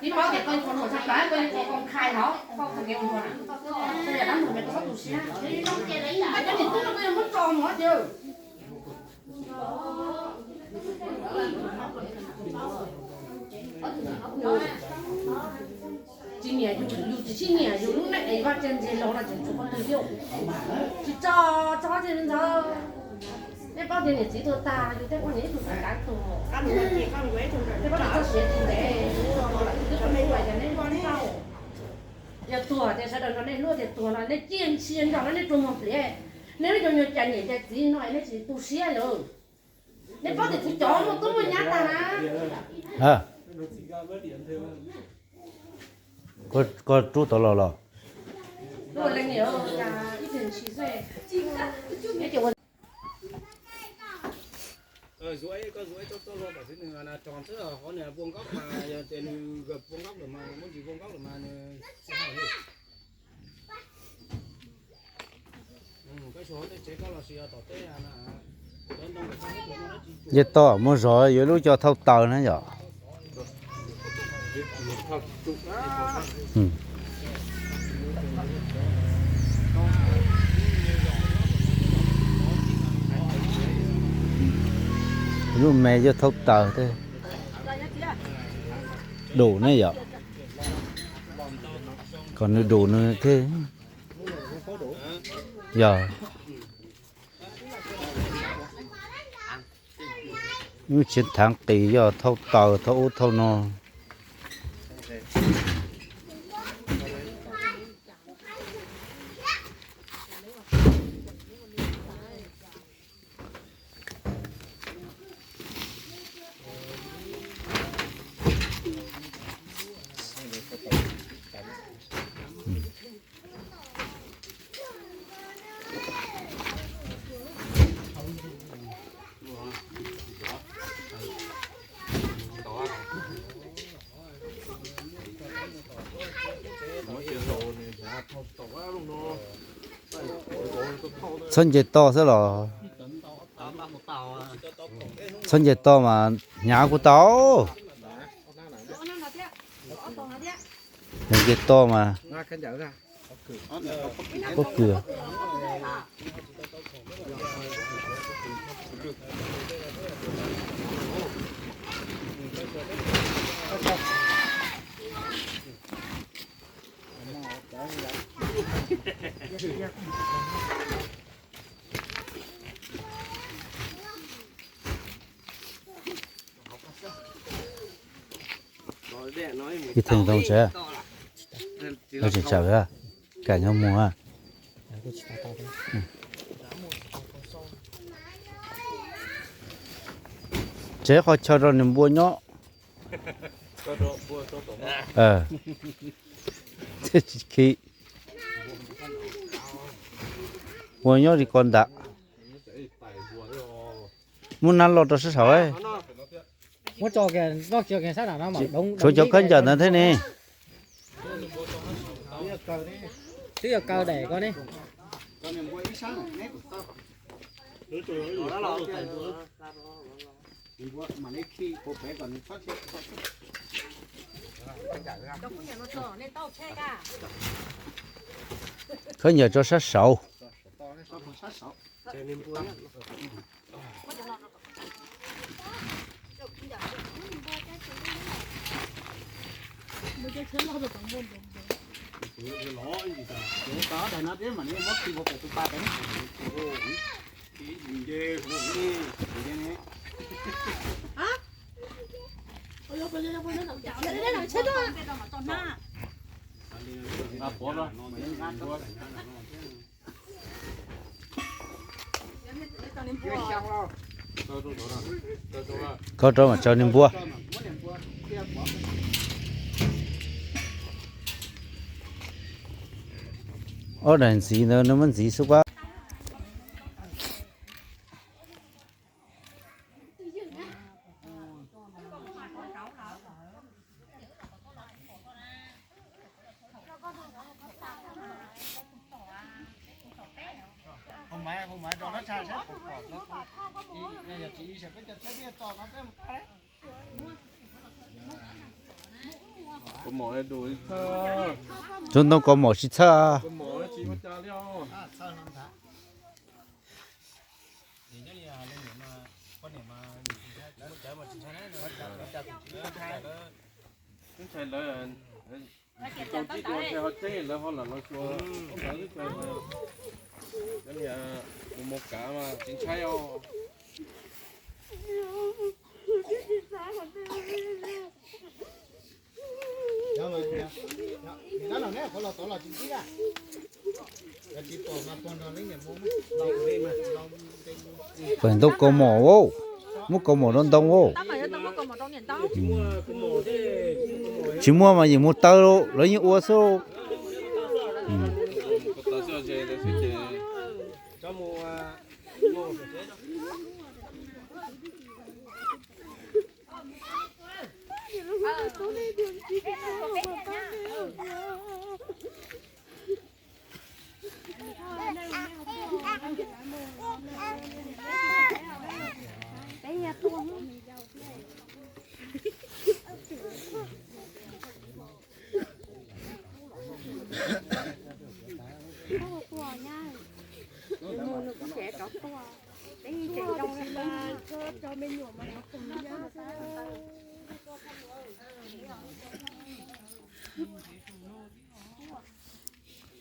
Txiv paub tias koj yuav ua luam tshaj plaws, koj yuav ua koj khai no, koj txoj kev ua luam na. Koj yog dab laug mas koj txhob tu siab. Koj cov niam tub no koj yuav muab tso mus tiag. Tsis nyiam yus, yus tsis sib nyiam yus lub neej es vaj tse ntse los no tseem tshuav qhov twg thiab. Tsis tso, tso qhov twg ntxawg. Nej paub tias niam txiv tuag tag, yus tej poj niam ib tug txiv kav tuag, nej paub tias txoj sia tsis ntev, yus twb qhov nej ua cas nej ua tau. Yog tuag tias sawv daws nrog nej hlub tias tuag no nej ciaj ntsia nrog no nej rua muag pliav, nej lub cov nyuag cai niam cai txiv no nej tsis tu siab lawm. Nej paub tias kuv cov muaj tub muaj nyab tag na. Koj rub tau los los? Zuav, koj zuav txoj txoj hlua kom xwb, nws tog xwb, qhov nws pua nkaub mas yog tias nws pua nkaub lawm mas muaj ntsis pua nkaub lawm mas nws tsis hau li. Nce toj muaj zog yuav lub cov thauj taws na yom. Lub me cov thauj taws thiab. Dum ne yom. Kom nws dum nws thiab. Yog lub tsev thaav qis yog thauj taws thauj ub thauj no. Txhob nce toj xwb los. Txhob nce toj mas hnyav kuj tau. Nce toj mas pob kws. Ib theem tau tsev, tseem tsam kam nyob mus. Tsev qhov chaw rau nws npua nyob. Khi npua nyob li ko ntag. Muab nab loj rau sab saud. Tshuav cov khaub ncaws ntawd thiab ne. Twb yog kaw daim ko ne. Khaub ncaws rau sab saud. Khaub rau mas tsaws niag npua. Ob daim ntxiv ntawd nws muab ntxiv xwb pab. Tsuag ntoo kaus mom tsis txhawj. Tub ntshai lawv, tsis tau tib tug ntshai ho tseeb lawv ho lam los xyuas ntawd, cov niam mus mus kav mas tsis ntshai os. Pawg ntoo kaus mom as, muab kaus mom rau ntoo as. Tsis muaj mas yeej mus taw, lawv yeej ua xwb.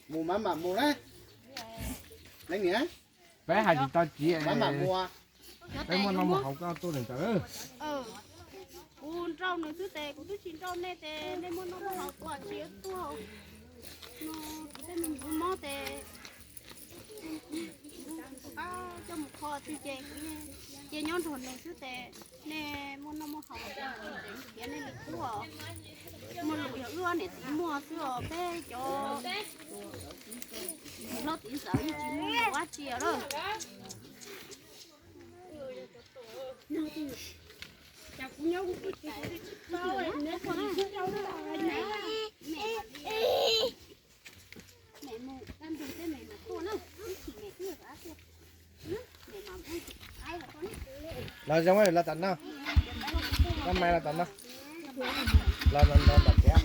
Mus mam mam mus na. Leej niam, peb hais tsis tau tsiv, peb mam mus, peb muaj noj muaj haus koj tuaj ntawd. Kuv nrauj nws xwb tes kuv twb tsis nrauj nej tes nej muaj noj muaj haus kuv tsis tuaj. No kuv tej me nyuam mob tes kuv rov qab coj mus kho tij ces kuv cia nyob nrog nws xwb tes nej muaj noj muaj haus kuv tsis tiav nej li qub. Muaj lus yog wb niam txiv muaj xwb os, peb cov txiv hlob txiv ntxawm yeej tsis muaj dab tsi lawm. Los zoo, los tom no, koj mas los tom no, los no tom tiav.